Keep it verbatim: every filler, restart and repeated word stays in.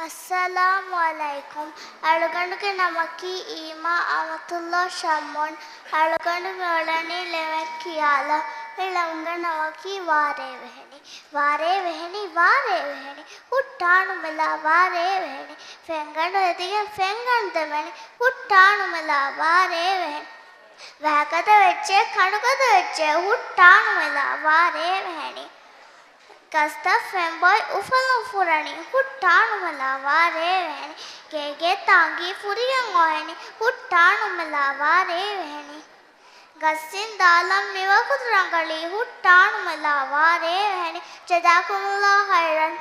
އައްސަލާމު ޢަލައިކުމް. އަޅުގަނޑުގެ ނަމަކީ އީމާ އަމަތުﷲ ޝައްމުން. އަޅުގަނޑު މިއުޅެނީ ޅެމެއް ކިޔާލަން. މި ޅެމުގެ ނަމަކީ ވާރޭ ވެހެނީ. ވާރޭ ވެހެނީ، ވާރޭ ވެހެނީ، ހުއްޓާ ނުމެލާ ވާރޭ ވެހެނީ. ފެންގަނޑު ހެދިގެން ފެންގަނޑު ދެމެނީ، ހުއްޓާ ނުމެލާ ވާރޭ ވެހެނީ. ވައިގަދަ ވެއްޖެ، ކަނޑުގަދަ ވެއްޖެ، ހުއްޓާ ނުމެލާ ވާރޭ ވެހެނީ. ގަސްތައް ފެންބޮއި އުފަލުން ފުރަނީ، ހުއްޓާ ނުމެލާ ވާރޭ ވެހެނީ. ގޭގޭ ތާނގީ ފުރިގެން އޮހެނީ، ހުއްޓާ ނުމެލާ ވާރޭ ވެހެނީ. ގަސްއިން ދާލަން މިވަގުތު ރަނގަޅީ، ހުއްޓާ ނުމެލާ ވާރޭ ވެހެނީ. ޖަޒާކުމުﷲ ޚައިރަން.